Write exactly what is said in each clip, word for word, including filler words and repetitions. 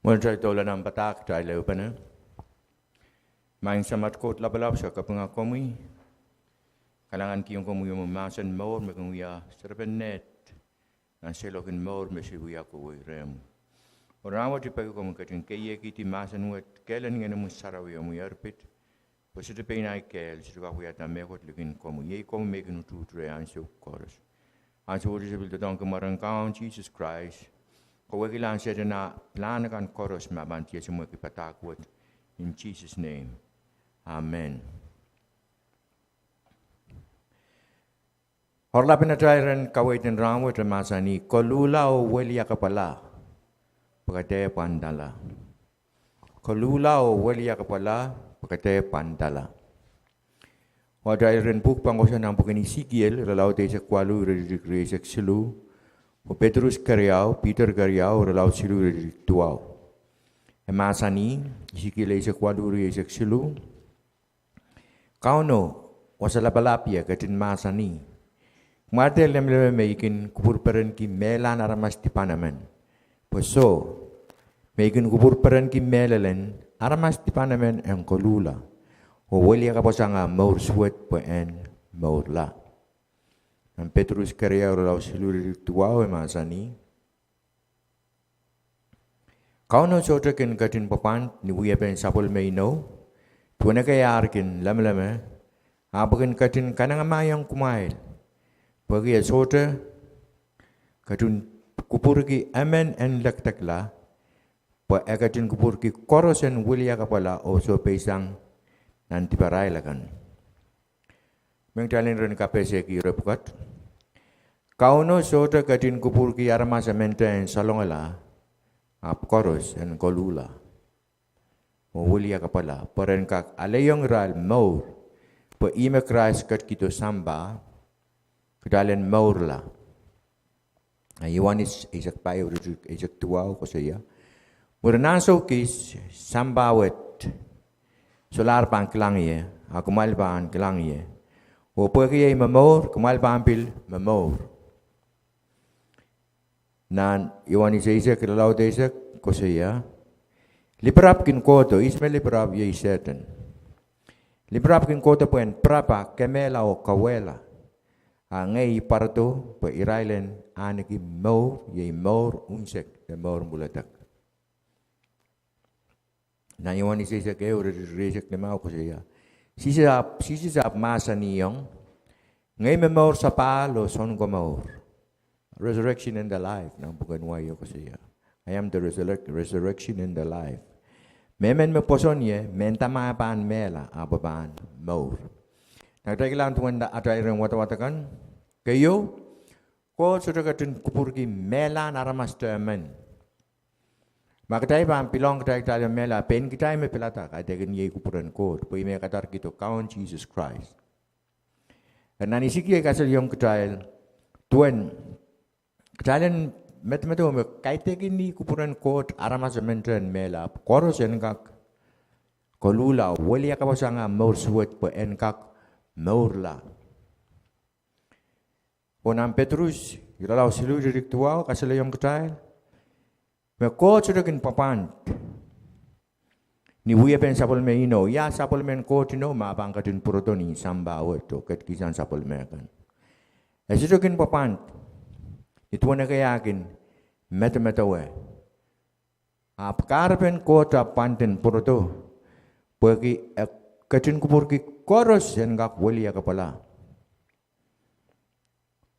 Mwohn atail doula nan padahk, kitail ehupene. Maing Samat Koht Lapalap, se kapinga komwi, kalahngankihong komwi omwi mahsen mour me kin wia serepen neht nan seiloak en mour me se wia kohwei rehmwi. Oh rahnwet I peki komwi ketin keiekihdi mahsen wet, kehl en Ngehnomwi Sarawi omwi erpit, pwe sohte pein ahi kehl, sohte kak wiahda mehkot likin komwi. Iei komwi me kin utuht reh ansou koaros. Ansou wet se pil doadoahngki mwaren Kaun Sises Krais, kawehkihla Sehdan ah pilahn akan koaros me pahn tiesomwehki padahk wet. In Jesus' name, amen. Oaralap en atail iren kaweid en rahnwet e mahsanih: Koluhla oh weliakapwala, pwe ke dehr pwandala. Koluhla oh weliakapwala, pwe ke dehr pwandala. Oh atail iren pwuhk pahn kohsang nan pwuken Isikiel, irelaud eisek waluh, iretikitik rieisek siluh, oh Petrus keriau, Piter keriau, irelaud siluh, iretikitik duwau. E mahsanih, Isikiel eisek waluh, rieisek siluh: Kauno, Wasa Lapalap, e ketin mahsanih: Kumwail dehr lemeleme me I kin kupwurperenki mehlahn aramas dipan emen. Pwe soh, me I kin kupwurperenki mehlel en aramas dipan emen en koluhla, oh weliakapwasang ah mour suwed pwe en mourla. Nan Petrus keriau, irelaud siluh, iretikitik duwau, e mahsanih: Kauno sohte kin ketin pwapwand ni wiepen sapwellime inou, duwen ekei ar kin lemeleme, ahpw e kin ketin kanengamahiong kumwail, pwehki e sohte ketin kupwurki emen en lekdekla, pwe e ketin kupwurki koaros en weliakapwala oh sohpeisang nan diparail akan. Mengtalin ren kapehseki ire pwukat: Kauno sohte ketin kupwurki aramas emente en salongala, ahpw koaros en koluhla oh weliakapwala, pwe ren kak alehiong irail mour. Pwe ihme Krais ketikihdo sampah, kitail en mourla. A Ioanis eisek pahieu, iretikitik eisek duwau koasoia: Mwurin ansou kis, sampah wet, solahr pahn kilang ie, a kumwail pahn kilang ie. Oh pwehki ei momour, kumwail pahn pil momour. Nan Ioanis eisek, irelaud eisek koasoia: Lipirap kin kohdo, ihs me lipirap? Iei Sehdan. Lipirap kin kohdo pwehn pirap ah kemehla oh kauwehla. A ngehi I pwarodo pwe irail en ahneki mour, iei mour unsek de mour mwuledek. Nan Ioanis eisek ehu, iretikitik rieisek limau koasoia: Sises ahpw, Sises ahpw mahsanihong: Ngehi me mour sapahl oh sounkomour. Resurrection and the life, nan pwuken wai o koasoia: I am the resurrec-, resurrection and the life. Mehmen me pwoson ie, mehnda ma e pahn mehla, ahpw e pahn mour. Nan kitail kilang duwen atail iren wadawad akan, keieu, Koht sohte ketin kupwurki mehlahn aramas emen. Ma kitail pahn pilohng kitail kitail me mehla, pein kitail me pilada kaidehkin iei kupwuren Koht, pwe ih me kadarkihdo Kaun Sises Krais. Eri nan Isikiel kasalehiong kitail duwen kitail en medemedewe me kaidehkin ih kupwuren Koht aramas emente en mehla, ahpw koaros en kak koluhla, weliakapwasang ah mour suwed pwe en kak mourla. Oh nan Petrus irelaud siluh, iretikitik duwau kasalehiong kitail me Koht sohte kin pwapwand ni wiepen sapwellime inou. Ia sapwellimen Koht inou ma e pahn ketin pwurodo ni sampah wet oh ketikihsang sapwellime kan? E sohte kin pwapwand ni duwen ekei ah kin medemedewe. Ahpw kahrepen Koht ah pwandin pwurodo, pwehki e ketin kupwurki koaros en kak weliakapwala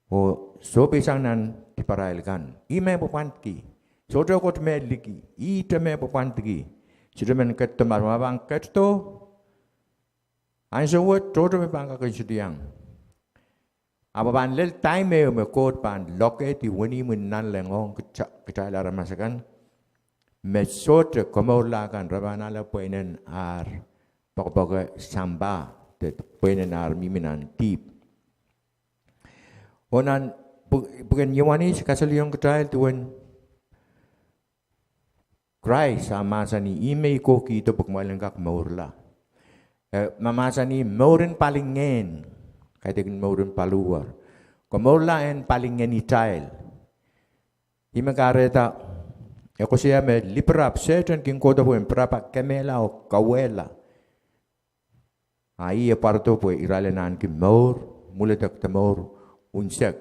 oh sohpeisang nan diparail kan. Ih me pwapwandki. Sohte Koht me liki. Ihte me pwapwandki. Sohte men ketido, ma e pahn ketido, ansou wet tohto me pahn kak en sohte iang. Ahpw e pahn lel time ehu me Koht pahn lokehdi wenihmw en nanleng ong kita-, kitail aramas akan me sohte komourla kan, re pahn ale pweinen ar poakepoake sampah, de pweinen ar mihmi nan dihp. Oh nan pwuk-, pwuken Ioanis kasalehiong kitail duwen Krais ah mahsanih, ih me I kohkihdo pwe kumwail en kak mourla. E mahsanih mouren palingehn, kaidehkin mouren paliwar. Komourla en palingehnitail. Ih me kahrehda E koasoia me lipirap, Sehdan kin kohdo pwe en pirap ah kemehla oh kauwehla. A ih e pwarodo pwe irail en ahneki mour mwohledek de mour unsek.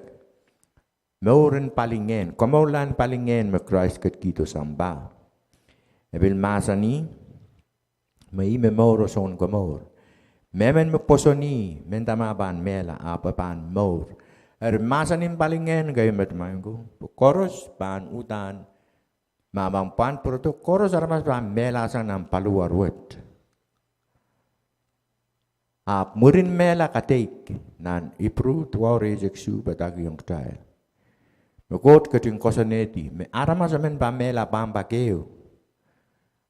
Mour en palingehn, komourlahn palingehn me Krais ketikihdo sampah. E pil mahsanih me ih me mour oh Sounkomour. Mehmen me pwoson ih, mehnda ma pahn mehla, ahpw e pahn mour. Eri mahsen en palingehn kei, met maing ko, pwe koaros pahn uhdahn, ma pahn pwand pwurodo, koaros aramas pahn mehlasang nan paliwar wet. Ahpw mwurin mehla kadeik, nan Ipru duwau rieisek isuh padahkihong kitail me Koht ketin koasoanehdi me aramas emen pahn mehla pahn pak ehu.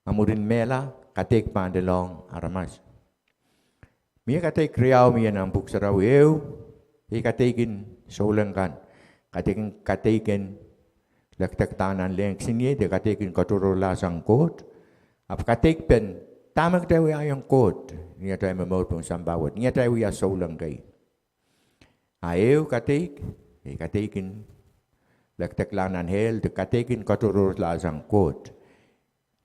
A mwurin mehla, kadeik pahn lelohng aramas. Mie kadeik riau mie nan Pwuhk Sarawi. Ehu, ei kadeik en souleng kan, kadeik en, kadeik en lekdeklahng nan lehn kisiniei, de kadeik en katohrohrlahsang Koht. Ahpw kadeik pen dahme kitail wiahiong Koht ni atail momour pohn sampah wet, ni atail wia souleng kei. A ehu kadeik, ei kadeik en lekdeklahng nan ehl, de kadeik en katohrohrlahsang Koht.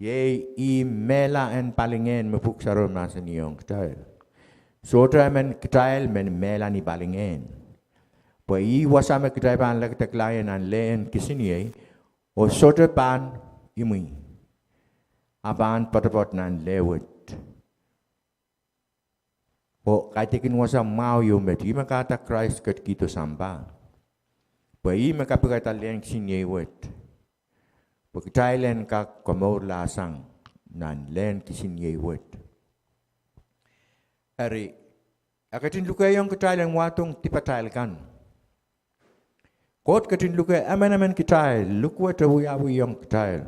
Iei ih mehla en palingehn me Pwuhk Sarawi mahsanihong kitail. Sohte emen kitail men mehla ni palingehn. Pwe ih wasa me kitail pahn lekdeklahng ie nan lehn kisiniei, oh sohte pahn imwi, a pahn poatopoat nan leh wet. Oh kaidehkin wasa mwahu ieu met, ih me kahrehda Krais ketikihdo sampah. Pwe ih me kapikada lehn kisiniei wet, pwe kitail en kak komourlahsang nan lehn kisiniei wet. Eri, e ketin lukehiong kitail en wahdohng dipatail kan. Koht ketin luke emenemen kitail, lukwet e wiawihong kitail.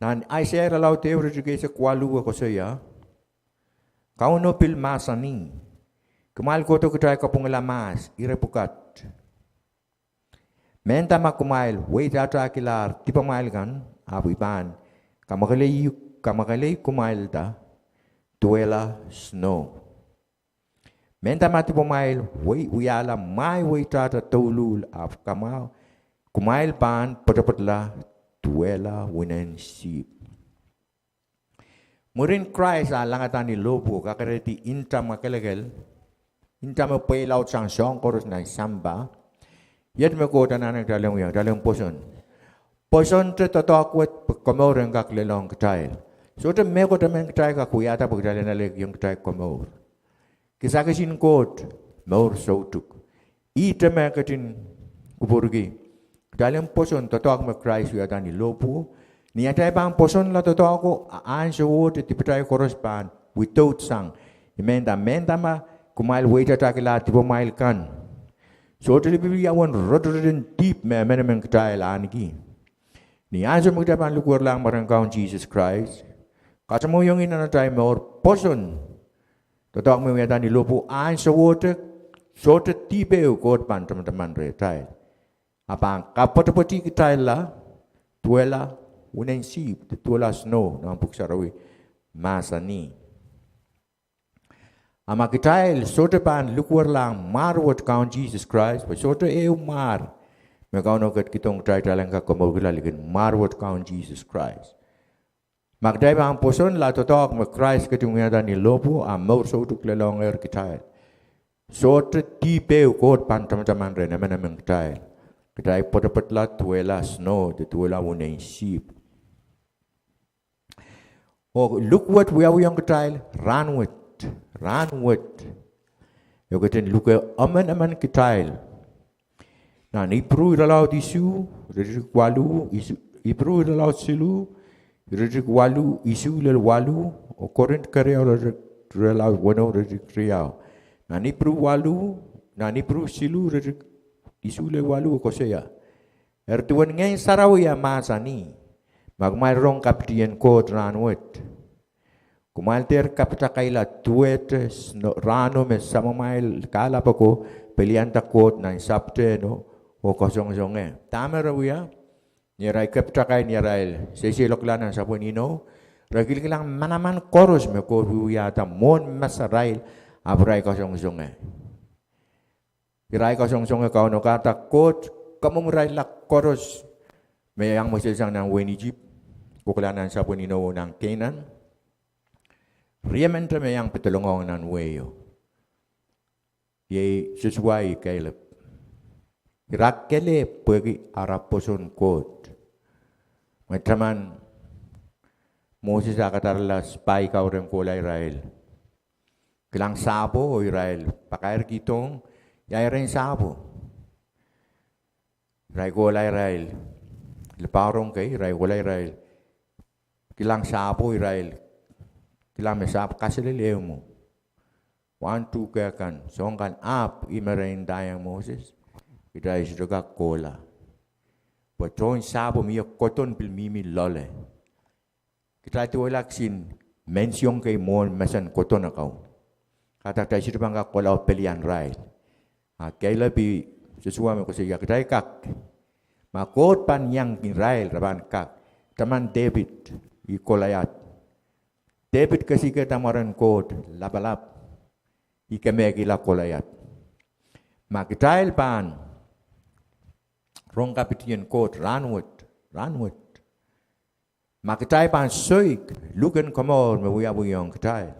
Nan Aiseia irelaud ehu iretikitik eisek waluh e koasoia, Kauno pil mahsanih, Kumwail kohdo kitail kapwungala mahs, ire pwukat. Mehnda ma kumwail weitahtakilahr dipamwail kan, ahpw I pahn kamwakelei, kamwakelei kumwailda duwehla snow. Mehnda ma dipamwail wei, wiahla mwahi weitahta douluhl, ahpw kamwahu, kumwail pahn poatopotla duwehla winen sihpw. Mwurin Krais ah langada ni lohpwuo, kakerehdi nta mwakelekel, nta me pweilaud sang soahng koaros nan sampah, iet me Koht anahne kitail en wia, kitail en pwoson. Pwosonte doadoahk wet pwe komour en kak lelohng kitail. Sohte mehkot emen kitail kak wiahda pwe kitail en alehkihong kitail komour. Kisakis en Koht, mour soutuk. Ihte me ketin kupwurki kitail en pwoson doadoahk me Krais wiahda ni lohpwuo. Ni atail pahn pwosonla doadoahko, a ansowohte dipatail koaros pahn widoutsang. I mehnda, mehnda ma kumwail weitahtakilahr dipamwail kan. Sohte lipilipil ia uwen rotorot en dihp me emenemen kitail ahneki. Ni ansou me kitail pahn likwerlahng mwaren Kaun Sises Krais, kasamwohiong ih nan atail mour, pwoson doadoahk me wiahda ni lohpwuo, ansowohte, sohte dihp ehu Koht pahn tamataman rehtail. A pahn kapoatopwoatki kitailla duwehla winen sihpw, duwehla snow, nan Pwuhk Sarawi mahsanih. A ma kitail sohte pahn likwerlahng mwar wet Kaun Sises Krais, pwe sohte ehu mwar me Kauno ketikihdohng kitail, kitail en kak komourkihla likin mwar wet Kaun Sises Krais. Ma kitail pahn pwosonla doadoahk me Krais ketin wiahda ni lohpwuo, a mour soutuk lelohngehr kitail. Sohte dihp ehu Koht pahn tamataman rehn emenemen kitail. Kitail poatopotla duwehla snow, de duwehla winen sihpw. Oh luhk wet wiawihong kitail rahnwet, rahnwet. E ketin luke emenemen kitail. Nan Ipru irelaud isuh, iretikitik waluh, isuh, Ipru irelaud siluh, iretikitik waluh, isuh lel waluh, oh Korint keriau irelaud weneu, iretikitik riau. Nan Ipru waluh, nan Ipru siluh, iretikitik isuh lel waluh e koasoia, Eri duwen Ngehn Sarawi e mahsanih, ma kumwail rong kapitien Koht rahnwet, kumwail dehr kapitakaila duwehte snow, rahno me samamwail kahlap ako pelianda Koht nan sapwtehno oh kasongosonge. Dahme re wia? Ni arail kapitakai, ni arail seiseiloakla nan sapwen inou, re kilkilang manaman koaros me Koht wiewiahda mwohn masarail, ahpw irail kasongosonge. Irail kasongosonge Kauno, kahrehda Koht kamwomwirailla koaros me iang mweselsang nan wehin Isip, kohkohla nan sapwen inowo nan Kenan. Riemente me iang pedolongohng nan wehio, iei Sosua oh Kelep. Ira kelehpw pwehki ara pwoson Koht. Me taman Moses ah kadarala spy kau rehn kohla irail kilang sahpwo oh irail pakairkihdohng ia iren sahpwo. Irail kohla irail lepahrong kei, irail kohla irail kilang sahpwo, irail kilang me sahpw kaselel ehu mwo. Wahn tuhke kan, soahng kan ahpw ih me re ndaiong Moses, kitail sohte kak kohla, pwe tohn sahpwo mie kodon pil mihmi loale. Kitail duwehla kisin mensiong kei mwohn mesen kodon ako, kahrehda kitail sohte pahn kak kohla oh pelian irail. A Kelep oh Sosua me koasoia kitail kak. Ma Koht pahn iang irail, re pahn kak. Taman Depit oh Kolaiad. Depit kesikihda mwaren Koht lapalap, ih kemehkihla Kolaiad. Ma kitail pahn rong kapitien Koht rahnwet, rahnwet, ma kitail pahn soik luhk en komour me wiawihong kitail,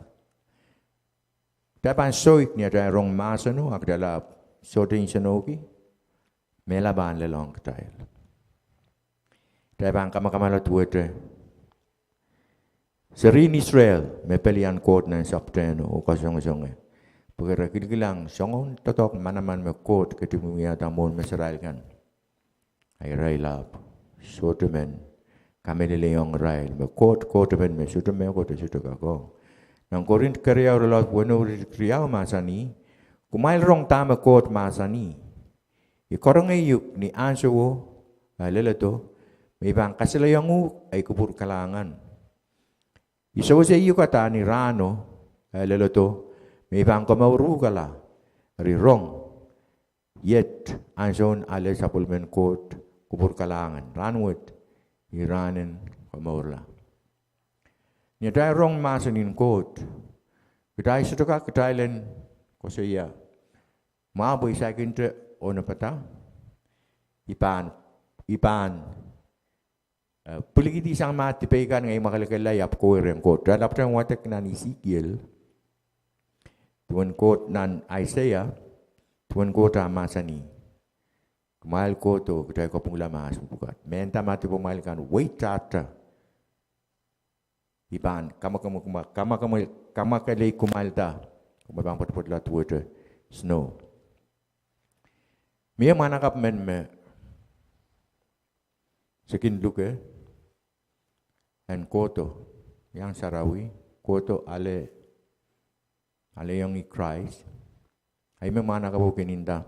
kitail pahn soik ni atail rong mahseno, a kitail ahpw sohte nsenohki, mehla pahn lelohng kitail. Kitail pahn kamakamala duwehte serihn Israel me pelian Koht nan sapwtehno oh kasongosonge, pwehki re kilkilang soangen doadoahk manaman me Koht ketin wiahda mwohn meserail kan. A irail ahpw sohte men kamehlelehiong irail me Koht, Koht emen me sohte mehkot, e sohte kak ong. Nan Korint keriau, irelaud weneu, iretikitik riau mahsanih, kumwail rong dahme Koht mahsanih: I karonge iuk ni ahnsowo, e leledo, me I pahn kasalehiong uhk ei kupwur kalahngan. I sewese iuk ada ni rahno, e leledo, me I pahn komour uhkala. Eri rong, iet ansoun ale sapwellimen Koht kupwur kalahngan. Rahnwet, ih rahn en komourla. Ni atail rong mahsen en Koht, kitail sohte kak kitail en koasoia, mwahu pwe I saikinte onopada, I pahn, I pahn, eh, pwilikihdi sang ma dipei kan ngehi mwakelekella, I ahpw kohwei rehn Koht. Kitail ahpwtehn wadek nan Isikiel, duwen Koht, nan Aiseia, duwen Koht ah mahsanih, kumwail kohdo, kitail kapwungala mahs pwukat. Mehnda ma dipamwail kan weitahta, I pahn kamwakamw-, kamwakamw-, kamwakelei kumwailda, kumwail pahn pwetpwetla duwehte snow. Mie mwahnakapw men me se kin luke en kohdo, iang sarawi, kohdo ale, alehiong Krais. Ahi me mwahnakapwo kin nda,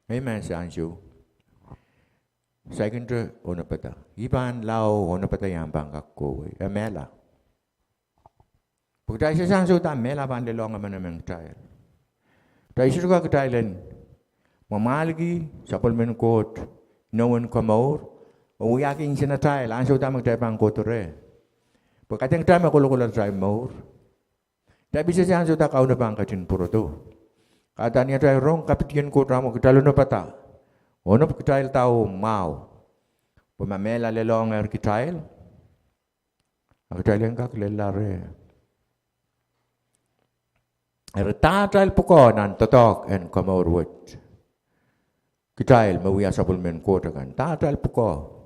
ei, mahs ansou saikinte onopada. I pahn lao onopada, I ahpw pahn kak kohwei. E mehla. Pwe kitail sehse ansou da mehla pahn lelohng emenemen kitail. Kitail sohte kak kitail en mwamwahlki sapwellimen Koht inowen komour oh wiahki nsenatail ansou da me kitail pahn kohdo reh. Pwe kaidehn kitail me kolokola atail mour, kitail pil sehse ansou da Kauno pahn ketin pwurodo. Kahrehda ni atail rong kapitien Koht rahnwet, kitail onopada, onop kitailda oh mwahu. Pwe ma mehla lelohngehr kitail, a kitail en kak lella reh. Eri da atail pwukoa nan doadoahk en komour wet, kitail me wia sapwellimen Koht akan, da atail pwukoa?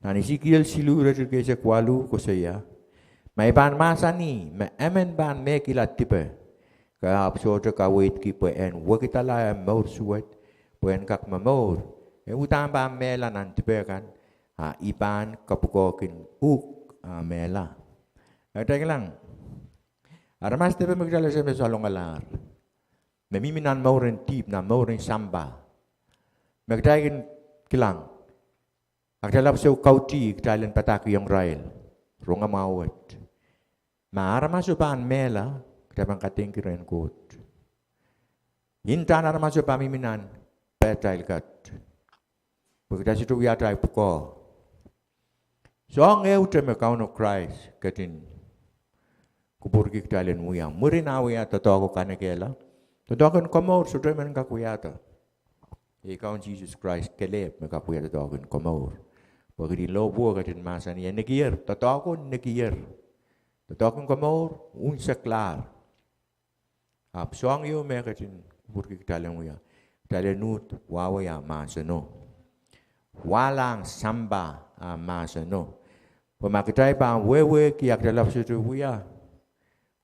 Nan Isikiel siluh, iretikitik eisek waluh koasoia, ma I pahn mahsanih me emen pahn mehkihla dipe, ke ahpw sohte kaweidki pwe en wekidala eh mour suwed, pwe en kak momour, e uhdahn pahn mehla nan dipe kan, a I pahn kapwukoahkin uhk a mehla. Kitail kilang, aramas depe me kitail ese me salongalahr, me mihmi nan mouren dihp, nan mouren sampah, me kitail kin kilang, a kitail ahpw sou kautih kitail en padahkihong irail rongamwahu wet. Ma aramaso pahn mehla, kitail pahn kadeingki rehn Koht. Ntahn aramaso pahn mihmi nan pehtail kat, pwe kitail sohte wia atail pwukoa. Soahng ehute me Kauno Krais ketin kupwurki kitail en wia mwurin ah wia doadoahk oh kanekehla, doadoahk en komour sohte men kak wiahda. Iei Kaun Sises Krais kelehpw me kak wia doadoahk en komour. Pwehki nin lohpwuo ketin mahsanih, e nekier, doadoahko nekier. Doadoahk en komour unseklahr. Ahpw soahng ieu me ketin kupwurki kitail en wia, kitail en uhd wahwei ah mahseno. Wahlahng sampah ah mahseno. Pwe ma kitail pahn wehwehki ah kitail ahpw sohte wia,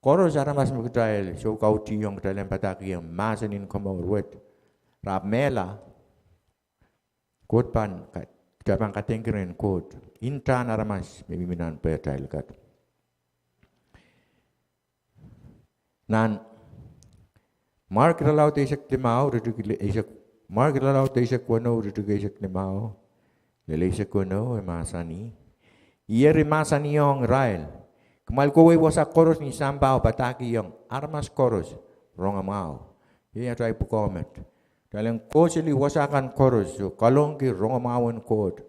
koaros aramas me kitail soukautihong, kitail en padahkihong mahsen en komour wet, re ahpw mehla, Koht pahn ka-, kitail pahn kadeik rehn Koht, ntahn aramas me mihmi nan pehtail kat. Nan Mark irelaud eisek limau, iretikitik eisek, Mark irelaud eisek weneu, iretikitik eisek limau lel eisek weneu, e mahsanih: Ih eri mahsanihong irail, Kumwail kohwei wasa koaros ni sampah oh padahkihong aramas koaros rongamwahu. Iei atail pwukoa met. Kitail en kohseli wasa kan koaros oh kalohngki rongamwahu en Koht,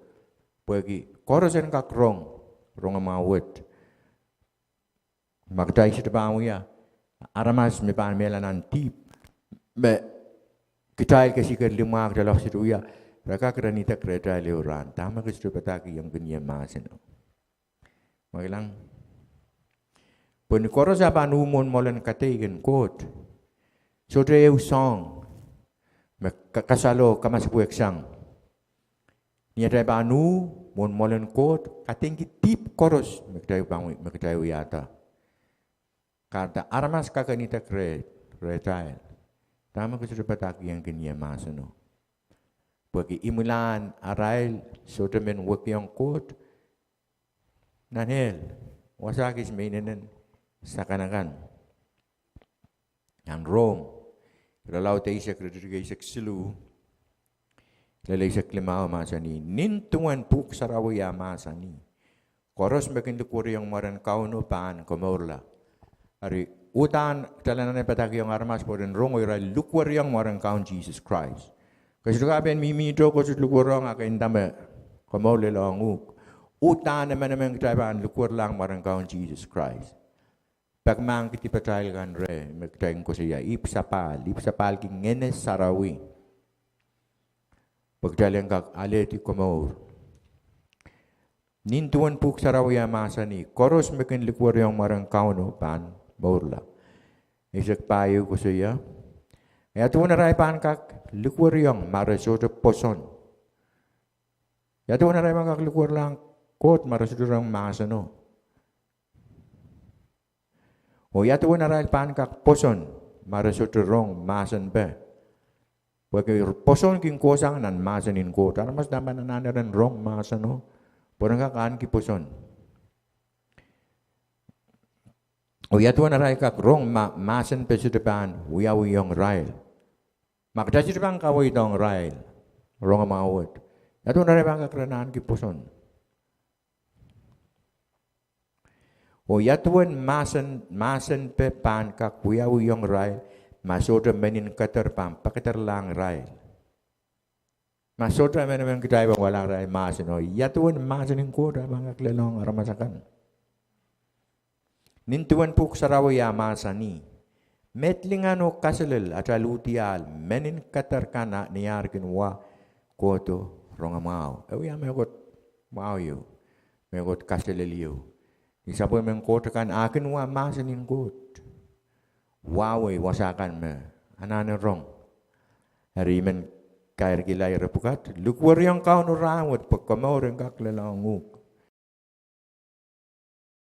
pwehki koaros en kak rong rongamwahu wet. Ma kitail sohte pahn wia, aramas me pahn mehla nan dihp me kitail kesihnenda limwahk, kitail ahpw sohte wia, re kak ren idek rehtail ehu rahn. Dahme ke sohte padahkihong kin ie mahseno? Ma kilang, pwe ni koaros ah pahn uh mwohn mwoalen kadeik en Koht, sohte ehu soahng me ka-, kasal oh kamasepwehk sang. Ni atail pahn uh mwohn mwoalen Koht, kadeik en dihp koaros me kitail pahn wi-, me kitail wiahda, kahrehda aramas kak kin idek re-, rehtail, Dahme ke sohte padahkihong kin ie mahseno? Pwehki imwilahn arail sohte men wekiong Koht nan ehl, wasa kis me inenen sakanakan. Nan Rom irelaud eisek, iretikitik eisek siluh lel eisek limau mahsanih: Nin duwen Pwuhk Sarawi ah mahsanih, Koaros me kin likwerihong mwaren Kauno pahn komourla. Eri, uhdahn kitail anahne padahkihong aramas pwe ren rong oh irail likwerihong mwaren Kaun Sises Krais. Ke sohte kak pein mihmihte oh ke sohte likwerihong ah ke nda me komour lelohng uhk. Uhdahn emenemen kitail pahn likwerlahng mwaren Kaun Sises Krais. Peki mahkki dipatail kan reh me kitail kin koasoia ipwsapahl, ipwsapahlki Ngehn Sarawi, pwe kitail en kak alehdi komour. Nin duwen Pwuhk Sarawi ah mahsanih, Koaros me kin likwerihong mwaren Kauno pahn mourla. Eisek pahieu koasoia: Ia duwen arail pahn kak likwerihong ma re sohte pwoson? Ia duwen arail pahn kak likwerlahng Koht ma re sohte rong mahseno? Oh ia duwen arail pahn kak pwoson ma re sohte rong mahsenpe? Pwehki pwoson kin kohsang nan mahsen en Koht. Aramas uhdahn pahn anahne ren rong mahseno pwe ren kak ahneki pwoson. Oh ia duwen arail kak rong ma mahsenpe sohte pahn wiawihong irail? Ma kitail sohte pahn kaweidohng irail rongamwahu wet, ia duwen arail pahn kak ren ahneki pwoson? Oh ia duwen mahsen, mahsenpe pahn kak wiawihong irail ma sohte meninkeder pahn pekederlahng irail? Ma sohte emenemen kitail pahn walahng irail mahseno, ia duwen mahsen en Koht ah pahn kak lelohng aramas akan? Nin duwen Pwuhk Sarawi ah mahsanih, Met lingan oh kaselel atail uhdiahl meninkeder kan ni ar kin wa kohdo rongamwahu. E wia mehkot mwahu ieu, mehkot kaselel ieu. Ni sapwellimen Koht akan ah kin wa mahsen en Koht, wahwei wasa kan me anahne rong. Eri I men kairkihla ire pwukat: Likwerihong Kauno rahnwet pwe komour en kak lelohng uhk.